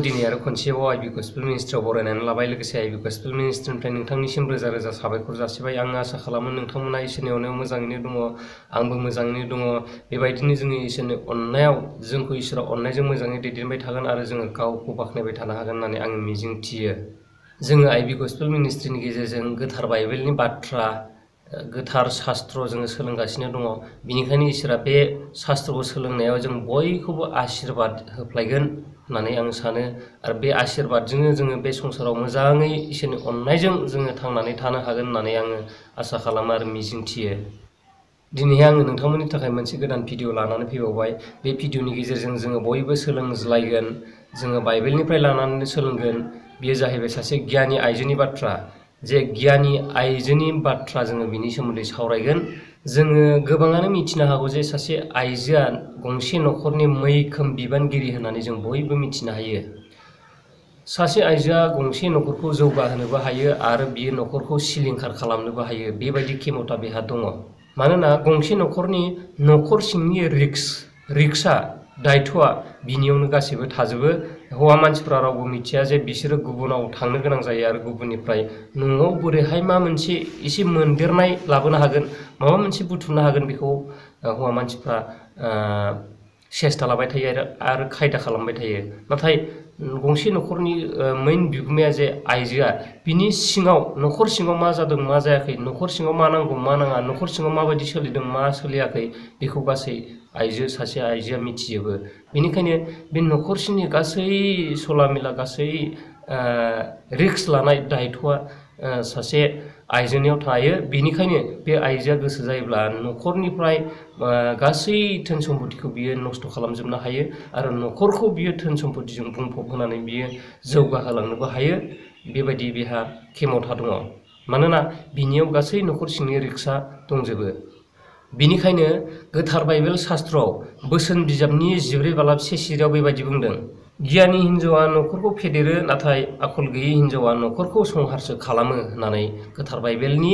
दिनै आरो खनसेबाव आइबि गस्पेल मिनिस्ट्रियाव बरायनानै लाबाय लोगोसे आइबि गस्पेल मिनिस्ट्रिनिफ्राय नोंथांनिसिम रोजा रोजा साबायखर जासिबाय। आं आसा खालामो नोंथांमोना इसोरनि अननायाव मोजाङैनो दङ, आंबो मोजाङैनो दङ। बेबायदिनो जोङो इसोरनि अननायाव जोंखौ इसोरा अननायजों मोजाङै दैदेनबाय थागोन आरो जोङो गावखौ बाख्नायबाय थानो हागोन होननानै आं मिजिं थियो। जोङो आइबि गस्पेल मिनिस्ट्रिनि गेजेरजों गोथार बाइबेलनि बाथ्रा, गोथार शास्त्र जोङो सोलोंगासिनो दङ। बिनिखायनो इसोरा बे शास्त्रखौ सोलोंनायाव जों बयखौबो आशीर्बाद होफ्लायगोन होननानै आं सानो आरो बे आशीर्बादजोंनो जोङो बे संसाराव मोजाङै इसोरनि अननायजों जोङो थांनानै थानो हागोन होननानै आङो आसा खालामो आरो मिजिं थियो। दिनै आङो नोंथांमोननि थाखाय मोनसे गोदान भिडिअ लानानै फैबावबाय। बे भिडिअनि गेजेरजों जोङो बयबो सोलोंज्लायगोन, जोङो बाइबेलनिफ्राय लानानै सोलोंगोन। बेयो जाहैबाय सासे गियानि आइजोनि बाथ्रा। जे गियानि आइजोनि बाथ्रा जोङो बिनि सोमोन्दै सावरायगोन। जोङो गोबाङानो मिथिनो हागौ जे सासे आइजोआ गंसे न'खरनि मैखोम बिबानगिरि होननानै जों बयबो मिथिनो हायो। सासे आइजोआ गंसे न'खरखौ जौगाहोनोबो हायो आरो बियो न'खरखौ सिलिंखार खालामनोबो हायो। बेबायदि खेमथा बेहा दङ। मानोना गंसे न'खरनि न'खर सिंनि रिक्सआ दायथ'आ बिनियावनो गासैबो थाजोबो। हौवा मानसिफ्रा रावबो मिथिया जे बिसोरो गुबुनाव थांनो गोनां जायो आरो गुबुननिफ्राय न'आव बोरैहाय मा मोनसे एसे मोनदेरनाय लाबोनो हागोन, माबा मोनसे बुथुमनो हागोन, बेखौ हौवा मानसिफ्रा सेस्था लाबाय थायो आरो खायदा खालामबाय थायो। नाथाय गंसे न'खरनि मेइन बिगोमाया जे आइजोआ, बिनि सिङाव न'खर सिङाव मा जादों मा जायाखै, न'खर सिङाव मा नांगौ मा नाङा, न'खर सिङाव माबायदि सोलिदों मा सोलियाखै, बेखौ गासै सासे आइजोआ मिथिजोबो। बेनिखायनो बे न'खरसिंनि गासै सला मेला, गासै रिक्स लानाय दायथ'आ सासे आइजोनियाव थायो। बेनिखायनो बे आइजोआ गोसो जायोब्ला न'खरनिफ्राय गासै धोन सम्पतिखौ बियो नस्थ' खालामजोबनो हायो आरो न'खरखौ बियो धोन सम्पतिजों बुंफब होनानै बियो जौगाहोलांनोबो हायो। बेबायदि बेहा खेमथा दङ। मानोना बिनियाव गासै न'खर सिंनि रिक्सआ दंजोबो। बिनिखायनो गोथार बाइबेल शास्त्रआव बोसोन बिजाबनि 14:7 बेबायदि बुंदों, गियानि हिन्जावा न'खरखौ फेदेरो नाथाय आखल गैयै हिन्जावा न'खरखौ संहारसो खालामो होननानै गोथार बाइबेलनि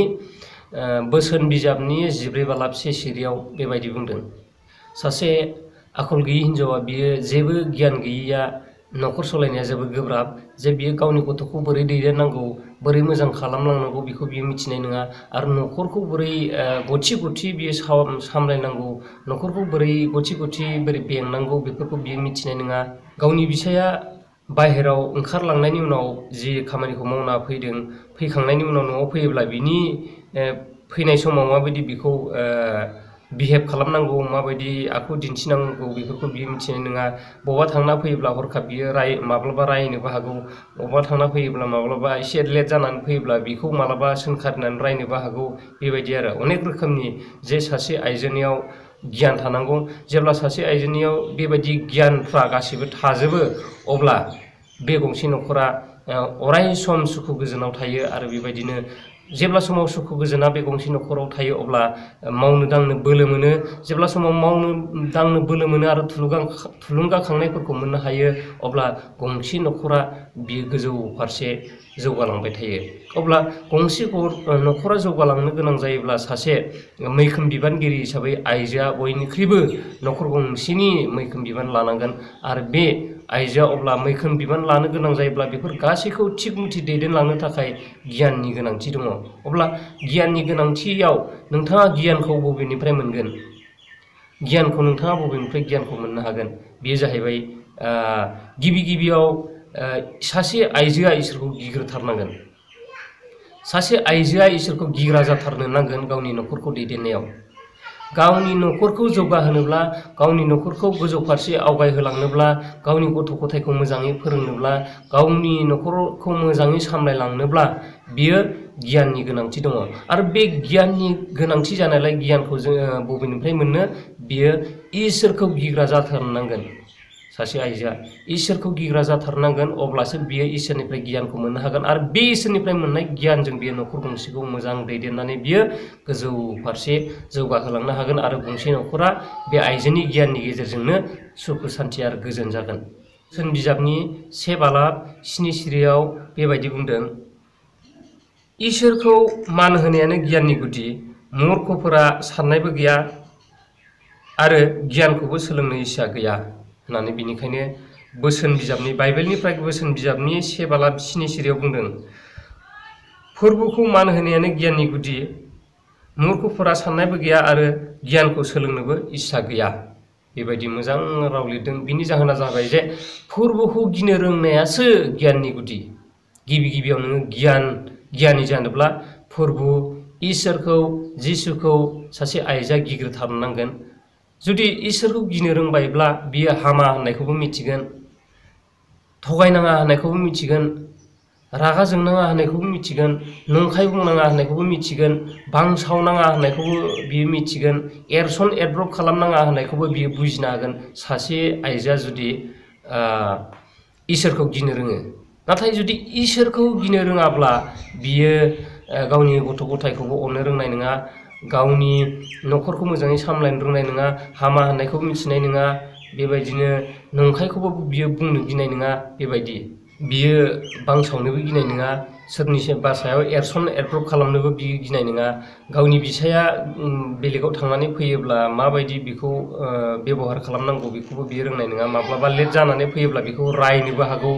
बोसोन बिजाबनि 14:7 बेबायदि बुंदों। सासे आखल गैयै हिन्जावा बियो जेबो गियान गैयैया न'खर सालायनाया जोबोद गोब्राब। जे बियो गावनि गथ'खौ बोरै दैदेननांगौ, बोरै मोजां खालामलांनांगौ बेखौ बियो मिथिनाय नङा आरो न'खरखौ बोरै गथि गथि बियो सामलायनांगौ, न'खरखौ बोरै गथि गथि बोरै बेंनांगौ बेफोरखौ बियो मिथिनाय नङा। गावनि फिसाया बाहेराव ओंखारलांनायनि उनाव जि खामानिखौ मावना फैदों, फैखांनायनि उनाव न'आव फैयोब्ला बिनि फैनाय समाव माबायदि बिखौ बिहेभ खालामनांगौ, माबायदि आखु दिन्थिनांगौ बेफोरखौ बियो मिथिनाय नङा। बबावबा थांना फैयोब्ला हरखाब बियो माब्लाबा रायनोबो हागौ, बबावबा थांना फैयोब्ला माब्लाबा एसे लेट जानानै फैयोब्ला बिखौ माब्लाबा सोंखारिनानै रायनोबो हागौ। बेबायदि आरो अनेक रोखोमनि जे सासे आइजोनियाव गियान थानांगौ। जेब्ला सासे आइजोनियाव बेबायदि गियानफ्रा गासैबो थाजोबो अब्ला बे गंसे न'खरा अराय सम सुखु गोजोनाव थायो आरो बेबायदिनो जेब्ला समाव सुखु गोजोना बे गंसे न'खराव थायो अब्ला मावनो दांनो बोलो मोनो। जेब्ला समाव मावनो दांनो बोलो मोनो आरो थुलुंगाखांनायफोरखौ मोननो हायो अब्ला गंसे न'खरा बियो गोजौ फारसे जौगालांबाय थायो। अब्ला गंसे न'खरा जौगालांनो गोनां जायोब्ला सासे मैखोम बिबानगिरि हिसाबै आइजोआ बयनिख्रुइबो न'खर गंसेनि मैखोम बिबान लानांगोन आरो बे आइजोआ अब्ला मैखोम बिबान लानो गोनां जायोब्ला बेफोर गासैखौ थिग मथि दैदेनलांनो थाखाय गियाननि गोनांथि दङ। अब्ला गियाननि गोनांथियाव नोंथाङा गियानखौ बबेनिफ्राय मोनगोन? गियानखौ नोंथाङा बबेनिफ्राय गियानखौ मोननो हागोन? बेयो जाहैबाय गिबियाव सासे आइजोआ इसोरखौ गिग्रोथारनांगोन। सासे आइजोआ इसोरखौ गिग्रा जाथारनो नांगोन गावनि न'खरखौ दैदेननायाव। गावनि न'खरखौ जौगाहोनोब्ला, गावनि न'खरखौ गोजौ फारसे आवगायहोलांनोब्ला, गावनि गथ' गथायखौ मोजाङै फोरोंनोब्ला, गावनि न'खरखौ मोजाङै सामलायलांनोब्ला बियो गियाननि गोनांथि दङ। आरो बे गियाननि गोनांथि जानायलाय गियानखौ जोङो बबेनिफ्राय मोननो? बियो इसोरखौ गिग्रा जाथारनांगोन। सासे आइजोआ इसोरखौ गिग्रा जाथारनांगोन अब्लासो बियो इसोरनिफ्राय गियानखौ मोननो हागोन आरो बे इसोरनिफ्राय मोननाय गियानजों बियो न'खर गंसेखौ मोजां दैदेननानै बियो गोजौ फारसे जौगाहोलांनो हागोन आरो गंसे न'खरा बे आइजोनि गियाननि गेजेरजोंनो सुखु सान्थि आरो गोजोन जागोन। बोसोन बिजाबनि 1:7 बेबायदि बुंदों, इसोरखौ मान होनायानो गियाननि गुदि, मूर्खफोरा साननायबो गैया आरो गियानखौबो सोलोंनो इस्सा गैया होननानै। बिनिखायनो बोसोन बिजाबनि बाइबेलनिफ्राय बोसोन बिजाबनि 7:7 सिरियाव बुंदों, फोरबोखौ मान होनायानो गियाननि गुदि, मूर्खफोरा साननायबो गैया आरो गियानखौ सोलोंनोबो इस्सा गैया। बेबायदि मोजां राव लिरदों। बिनि जाहोना जाबाय जे फोरबोखौ गिनो रोंनायासो गियाननि गुदि। गिबियाव नोङो गियानि जानोब्ला फोरबो इसोरखौ जिसुखौ सासे आइजोआ गिग्रोथारनांगोन। जुदि इसोरखौ गिनो रोंबायब्ला बियो हामा होननायखौबो मिथिगोन, थगायनाङा होननायखौबो मिथिगोन, रागा जोंनाङा होननायखौबो मिथिगोन, नंखाय बुंनाङा होननायखौबो मिथिगोन, बांसावनाङा होननायखौबो बियो मिथिगोन, एरसन एरब्रब खालामनाङा होननायखौबो बियो बुजिनो हागोन सासे आइजोआ जुदि इसोरखौ गिनो रोङो। नाथाय जुदि इसोरखौ गिनो रोङाब्ला बियो गावनि गथ' गथायखौबो अननो रोंनाय नङा, गावनि न'खरखौ मोजाङै सामलायनो रोंनाय नङा, हामा होननायखौबो मिथिनाय नङा, बेबायदिनो नंखायखौबो बियो बुंनो गिनाय नङा, बेबायदि बियो बांसावनोबो गिनाय नङा, सोरनिबा सायाव एरसन एरब्रब खालामनोबो बियो गिनाय नङा। गावनि बिसाया बेलेगाव थांनानै फैयोब्ला माबायदि बेखौ बेबहार खालामनांगौ बेखौबो बियो रोंनाय नङा। माब्लाबा लेट जानानै फैयोब्ला बेखौ रायनोबो हागौ।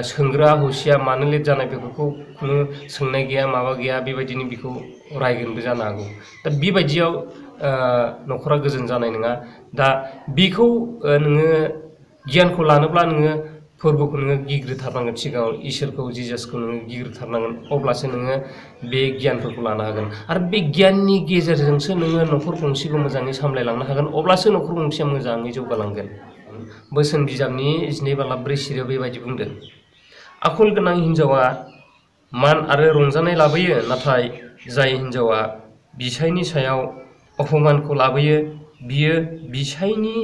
सोंग्रा हसिया मानो लेट जानाय बेफोरखौ खुनु सोंनाय गैया, माबा गैया, बेबायदिनो बेखौ रायगोनबो जानो हागौ। दा बेबायदियाव न'खरा गोजोन जानाय नङा। दा बेखौ नोङो गियानखौ लानोब्ला नोङो फोरबोखौ नोङो गिग्रोथारनांगोन। सिगाङाव इसोरखौ जिजासखौ नोङो गिग्रोथारनांगोन, अब्लासो नोङो बे गियानफोरखौ लानो हागोन। आरो बे गियाननि गेजेरजोंसो नोङो न'खर गंसेखौ मोजाङै सामलायलांनो हागोन, अब्लासो न'खर गंसेया मोजाङै जौगालांगोन। बोसोन बिजाबनि 12:4 सिरियाव बेबायदि बुंदों, आखल गोनां हिन्जावा मान आरो रंजानाय लाबोयो, नाथाय जाय हिन्जावा बिसायनि सायाव अपमानखौ लाबोयो बियो बिसायनि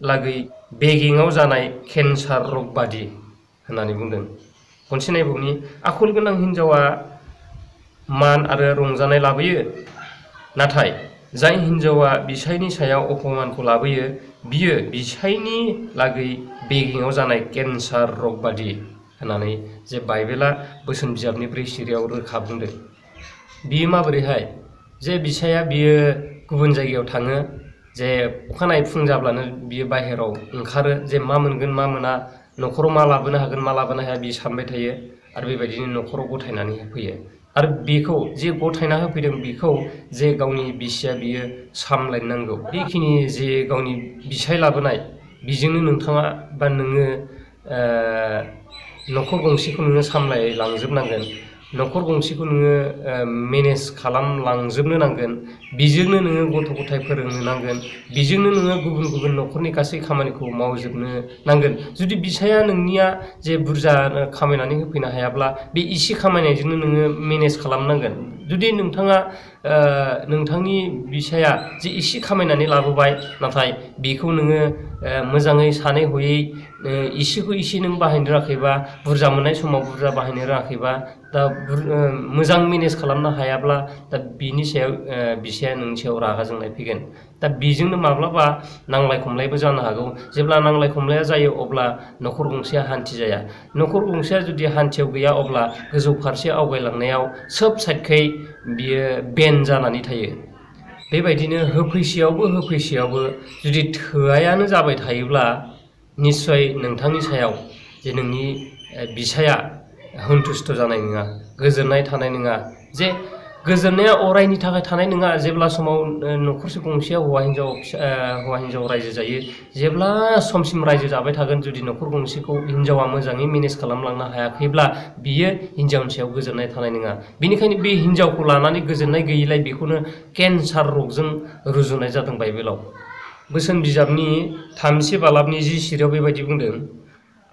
लागै बेगेङाव जानाय केन्सार रग बादि होननानै बुंदों। खनसे नायबावनि, आखल गोनां हिन्जावा मान आरो रंजानाय लाबोयो, नाथाय जाय हिन्जावा बिसायनि सायाव अपमानखौ लाबोयो बियो बिसायनि लागै बेगेङाव जानाय केन्सार रग बादि होननानै जे बाइबेला बोसोन बिजाबनि 4 सिरियाव रोखा बुंदों। बियो माबोरैहाय? जे बिसाया बियो गुबुन जायगायाव थाङो, जे अखानायै फुं जाब्लानो बियो बाहेराव ओंखारो, जे मा मोनगोन मा मोना, न'खराव मा लाबोनो हागोन मा लाबोनो हाया बियो सानबाय थायो, आरो बेबायदिनो न'खराव गथायनानै होफैयो। आरो बेखौ जे गथायना होफैदों बेखौ जे गावनि बिसिया बियो सामलायनो नांगौ। बेखिनि जे गावनि बिसाय लाबोनाय बेजोंनो नोंथाङा बा नोङो न'खर गंसेखौ नोङो सामलायलांजोबनांगोन, न'खर गंसेखौ नोङो मेनेज खालामलांजोबनो नांगोन, बेजोंनो नोङो गथ' गथाय फोरोंनो नांगोन, बेजोंनो नोङो गुबुन न'खरनि गासै खामानिखौ मावजोबनो नांगोन। जुदि बिसाया नोंनिया जे बुरजा खामायनानै होफैनो हायाब्ला बे इसे खामायनायजोंनो नोङो मेनेज खालामनांगोन। जुदि नोंथाङा नोंथांनि बिसाया जे इसे खामायनानै लाबोबाय, नाथाय बेखौ नोङो मोजाङै सानै हयै इसेखौ इसे नों बाहायनो रोङाखैबा, बुरजा मोननाय समाव बुरजा बाहायनो रोङाखैबा, दा मोजां मेनेज खालामनो हायाब्ला दा बिनि सायाव बिसाया नोंनि सायाव रागा जोंनाय फैगोन। दा बेजोंनो माब्लाबा नांलाय खमलायबो जानो हागौ। जेब्ला नांलाय खमलाया जायो अब्ला न'खर गंसेया हान्थि जाया। न'खर गंसेया जुदि हान्थियाव गैया अब्ला गोजौ फारसे आवगायलांनायाव सोब साइडखै बियो बेन्ड जानानै थायो। बेबायदिनो होफैसेयावबो जुदि थोआयानो जाबाय थायोब्ला निस्सय नोंथांनि सायाव जे नोंनि बिसाया सन्तुष्ट जानाय नङा, गोजोननाय थानाय नङा। जे गोजोननाया अरायनि थाखाय थानाय नङा। जेब्ला समाव न'खरसे गंसेया हौवा हिन्जाव रायजो जायो, जेब्ला समसिम रायजो जाबाय थागोन, जुदि न'खर गंसेखौ हिन्जावा मोजाङै मेनेज खालामलांनो हायाखैब्ला बियो हिन्जावनि सायाव गोजोननाय थानाय नङा। बेनिखायनो बे हिन्जावखौ लानानै गोजोननाय गैयैलाय बेखौनो केन्सार रगजों रुजुनाय जादों बाइबेलाव। बोसोन बिजाबनि 3:10 सिरियाव बेबायदि बुंदों,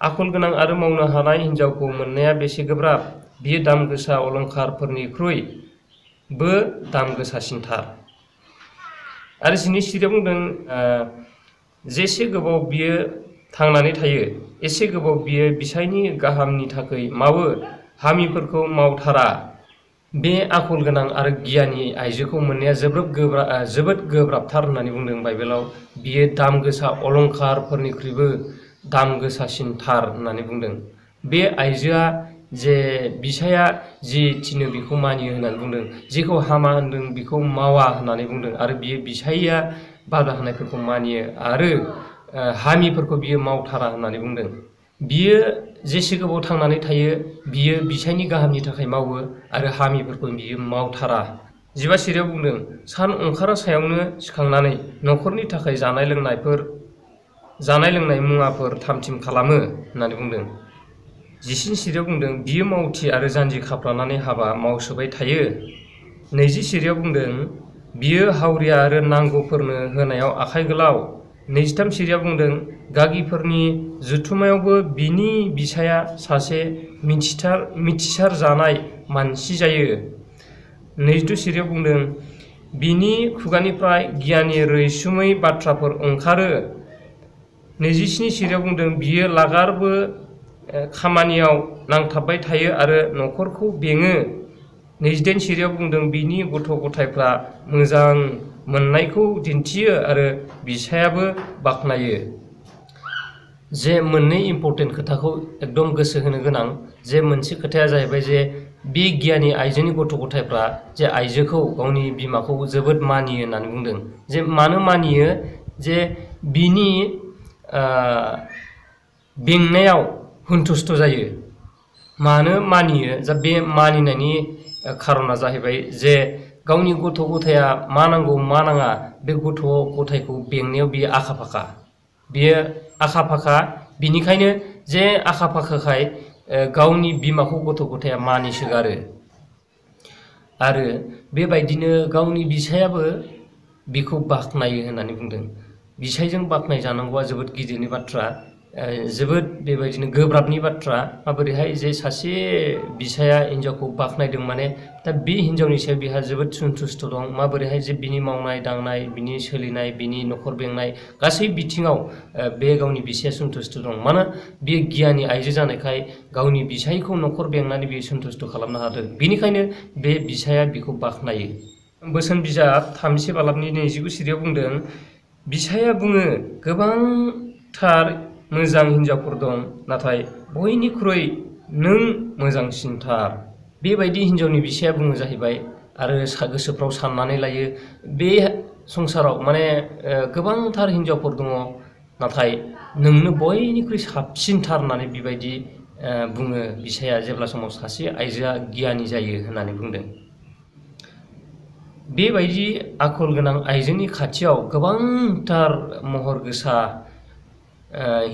आखल गोनां आरो मावनो हानाय हिन्जावखौ मोननाया बेसे गोब्राब, बियो दाम गोसा अलंखारफोरनिख्रुइबो दाम गोसासिनथार। आरो 9 सिरियाव बुंदों, जेसे गोबाव बियो थांनानै थायो एसे गोबाव बियो बिसायनि गाहामनि थाखाय मावो, हामिफोरखौ मावथारा। बे आखल गोनां आरो गियानि आइजोखौ मोननाया जोबोद गोब्राबथार होननानै बुंदों बाइबेलाव। बियो दाम गोसा अलंखारफोरनिख्रुइबो दाम गोसासिनथार होननानै बुंदों। बे आइजोआ जे बिसाया जि थिनो बेखौ मानियो होननानै बुंदों, जेखौ हामा होनदों बेखौ मावा होननानै बुंदों, आरो बियो बिसाया बादा होनायफोरखौ मानियो, आरो हामिफोरखौ बियो मावथारा होननानै बुंदों। बियो जेसे गोबाव थांनानै थायो बियो बिसायनि गाहामनि थाखाय मावो आरो हामिफोरखौ बियो मावथारा। 15 सिरियाव बुंदों सान ओंखारा सायावनो सिखांनानै न'खरनि थाखाय जानाय लोंनाय मुवाफोर थामथिम खालामो होननानै बुंदों। 19 सिरियाव बुंदों बियो मावथि आरो जानजि खाफ्रानानै हाबा मावसोबाय थायो। 20 सिरियाव बुंदों बियो हावरिया आरो नांगौफोरनो होनायाव आखाइ गोलाव। 23 सिरियाव बुंदों गागिफोरनि जुथुमायावबो बिनि बिसाया सासे मिथिसार जानाय मानसि जायो। 22 सिरियाव बुंदों बिनि खुगानिफ्राय गियाननि रैसुमै बाथ्राफोर ओंखारो। 27 सिरियाव बुंदों बियो लागारबो खामानियाव नांथाबबाय थायो आरो न'खरखौ बेङो। 28 सिरियाव बुंदों बिनि गथ' गथायफ्रा मोजां मोननायखौ दिन्थियो आरो बिसायाबो बाख्नायो। जे मोननै इम्परटेन्ट खोथाखौ एकदम गोसो होनो गोनां। जे मोनसे खोथाया जाहैबाय जे बे गियानि आइजोनि गथ' गथायफ्रा जे आइजोखौ गावनि बिमाखौ जोबोद मानियो होननानै बुंदों। जे मानो मानियो जे बिनि बेंनायाव हुन्थुस्थ' जायो। मानो मानियो जा बे मानिनायनि खारना जाहैबाय जे गावनि गथ' गथाया मा नांगौ मा नाङा बे गथ' गथायखौ बेंनायाव बियो आखा फाखा। बियो आखा फाखा बिनिखायनो जे आखा फाखाखाय गावनि बिमाखौ गथ' गथाया मानिसोगारो। आरो बेबायदिनो गावनि बिसायाबो बिखौ बाख्नायो होननानै बुंदों। बिसायजों बाख्नाय जानांगौआ जोबोद गिदिरनि बाथ्रा, जोबोद बेबायदिनो गोब्राबनि बाथ्रा। माबोरैहाय जे सासे बिसाया हिन्जावखौ बाख्नायदों माने दा बे हिन्जावनि सायाव बिहा जोबोद सन्थुस्थ' दं। माबोरैहाय जे बिनि मावनाय दांनाय, बिनि सोलिनाय, बिनि न'खर बेंनाय गासै बिथिङाव बे गावनि बिसाया सन्थुस्थ' दं। मानो बियो गियानि आइजो जानायखाय गावनि बिसायखौ न'खर बेंनानै बियो सन्थुस्थ' खालामनो हादों। बेनिखायनो बे बिसाया बिखौ बाख्नायो। बोसोन बिजाब 3 बालाबनि 29 सिरियाव बुंदों बिसाया बुङो गोबांथार मोजां हिन्जावफोर दं, नाथाय बयनिख्रुइ नों मोजांसिनथार। बेबायदि हिन्जावनि बिसाया बुङो जाहैबाय आरो गोसोफ्राव साननानै लायो बे संसाराव माने गोबांथार हिन्जावफोर दङ, नाथाय नोंनो बयनिख्रुइ साबसिनथार होननानै बेबायदि बुङो बिसाया जेब्ला समाव सासे आइजोआ गियानि जायो होननानै बुंदों। बेबायदि आखल गोनां आइजोनि खाथियाव गोबांथार महर गोसा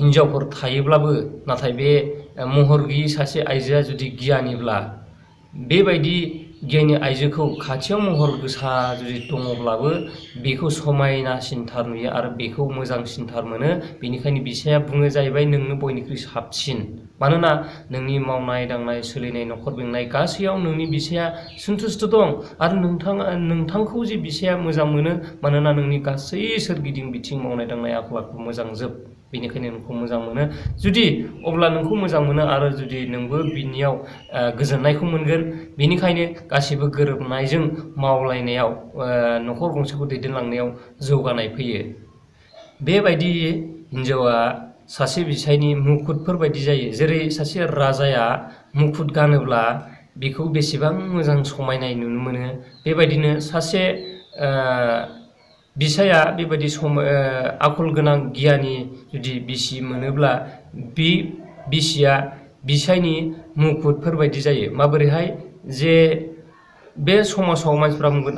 हिन्जावफोर थायोब्लाबो नाथाय बे महर गैयि सासे आइजोआ जुदि गियानिब्ला बेबायदि गियानि आइजोखौ खाथियाव महर गोसा जुदि दङब्लाबो बेखौ समायनासिनथार नुयो आरो बेखौ मोजांसिनथार मोनो। बेनिखायनो बिसाया बुङो जाहैबाय नोंनो बयनिख्रुइ साबसिन। मानोना नोंनि मावनाय दांनाय सोलिनाय न'खर बेंनाय गासैयाव नोंनि बिसाया सन्थुस्थ' दं आरो नोंथांखौ जे बिसाया मोजां मोनो मानोना नोंनि गासै सोरगिदिं बिथिं मावनाय दांनाय आखल आखु मोजां जोब। बेनिखायनो नोंखौ मोजां मोनो। जुदि अब्ला नोंखौ मोजां मोनो आरो जुदि नोंबो बिनियाव गोजोननायखौ मोनगोन। बेनिखायनो गासिबो गोरोबनायजों मावलायनायाव न'खर गंसेखौ दैदेनलांनायाव जौगानाय फैयो। बेबायदि हिन्जावा सासे बिसायनि मुकुटफोर बायदि जायो। जेरै सासे राजाया मुकुट गानोब्ला बेखौ बेसेबां मोजां समायनाय नुनो मोनो, बेबायदिनो सासे बिसाया बेबायदि आखल गोनां गियानि जुदि बिसि मोनोब्ला बे बिसिया बिसायनि मुकुटफोर बायदि जायो। माबोरैहाय जे बे समाजाव मानसिफ्रा बुंगोन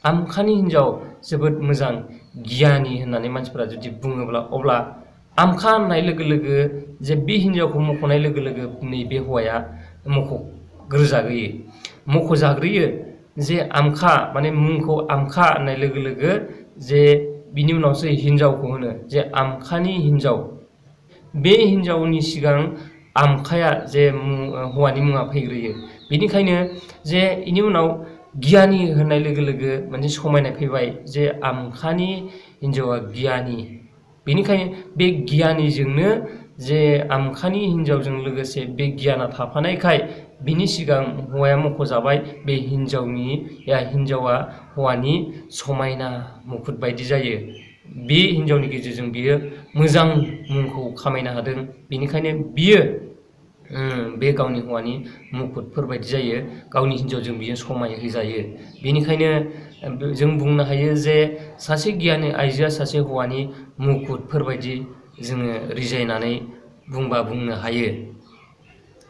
आमखानि हिन्जाव जोबोद मोजां गियानि होननानै मानसिफ्रा जुदि बुङोब्ला अब्ला आमखा होननाय लोगो लोगो जे बे हिन्जावखौ मख'नाय लोगो लोगो नैबे हौवाया मख'जाग्रोयो जे आमखा माने मुंखौ आमखा होननाय लोगो लोगो जे बिनि उनावसो हिन्जावखौ होनो जे आमखानि हिन्जाव। बे हिन्जावनि सिगां आमखाया जे हौवानि मुङा फैग्रोयो। बेनिखायनो जे इनि उनाव गियानि होननाय लोगो लोगो मोनसे समायनाय फैबाय जे आमखानि हिन्जावा गियानि। बेनिखायनो बे गियानिजोंनो जे आमखानि हिन्जावजों लोगोसे बे गियाना थाफानायखाय बिनि सिगां हौवाया मख'जाबाय। बे हिन्जावा हौवानि समायना मुकुट बायदि जायो। बे हिन्जावनि गेजेरजों बियो मोजां मुंखौ खामायनो हादों। बेनिखायनो बियो बे गावनि हौवानि मुकुटफोर बायदि जायो। गावनि हिन्जावजों बियो समाय होजायो। बेनिखायनो जों बुंनो हायो जे सासे गियानि आइजोआ सासे हौवानि मुकुटफोर बायदि जोङो रिजायनानै बुंबा बुंनो हायो।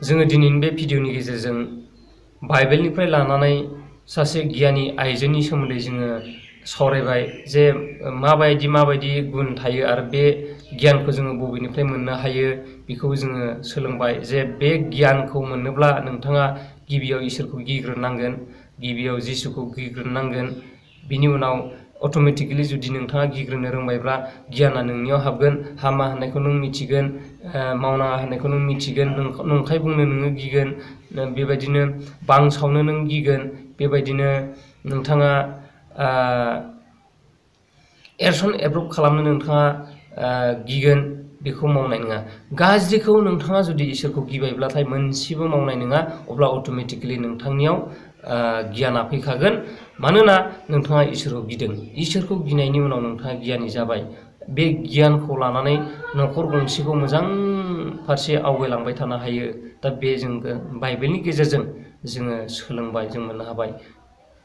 जोङो दिनैनि बे भिडिअनि गेजेरजों बाइबेलनिफ्राय लानानै सासे गियानि आइजोनि सोमोन्दै जोङो सावरायबाय जे माबायदि गुन थायो आरो बे गियानखौ जोङो बबेनिफ्राय मोननो हायो बेखौ जोङो सोलोंबाय जे बे गियानखौ मोननोब्ला नोंथाङा गिबियाव इसोरखौ गिग्रोनांगोन, गिबियाव जिसुखौ गिग्रोनांगोन। बिनि उनाव अट'मेटिकेलि जुदि नोंथाङा गिग्रोनो रोंबायब्ला गियाना नोंनियाव हाबगोन। हामा होननायखौ नों मिथिगोन, मावनाङा होननायखौ नों मिथिगोन, नंखाय बुंनो नोङो गिगोन, बेबायदिनो बांसावनो नों गिगोन, बेबायदिनो नोंथाङा एरसन एब्रब खालामनो नोंथाङा गिगोन, बेखौ मावनाय नङा। गाज्रिखौ नोंथाङा जुदि इसोरखौ गिबायब्लाथाय मोनसेबो मावनाय नङा, अब्ला अट'मेटिकेलि नोंथांनियाव गियाना फैखागोन। मानोना नोंथाङा इसोरखौ गिदों। इसोरखौ गिनायनि उनाव नोंथाङा गियानि जाबाय। बे गियानखौ लानानै न'खर गंसेखौ मोजां फारसे आवगायलांबाय थानो हायो। दा बे जों बाइबेलनि गेजेरजों जोङो सोलोंबाय, जों मोननो हाबाय।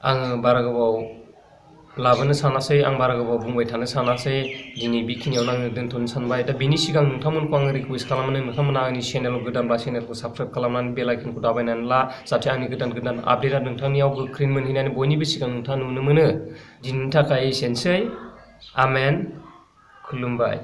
आङो बारा गोबाव लाबोनो सानासै, आं बारा गोबाव बुंबाय थानो सानासै। दिनै बेखिनियावनो आङो दोनथ'नो सानबाय। दा बेनि सिगां नोंथांमोनखौ आङो रिकुवेस्ट खालामो, नोंथांमोना आंनि चेनेलाव गोदानबा चेनेलखौ साबस्क्राइब खालामनानै बेल आइकनखौ दाबायनानै ला, जाहाथे आंनि गोदान आपडेटआ नोंथांनियाव गोख्रै मोनहैनानै बयनिबो सिगां नोंथाङा नुनो मोनो। दिनैनि थाखाय एसेनोसै। आमेन। खुलुमबाय।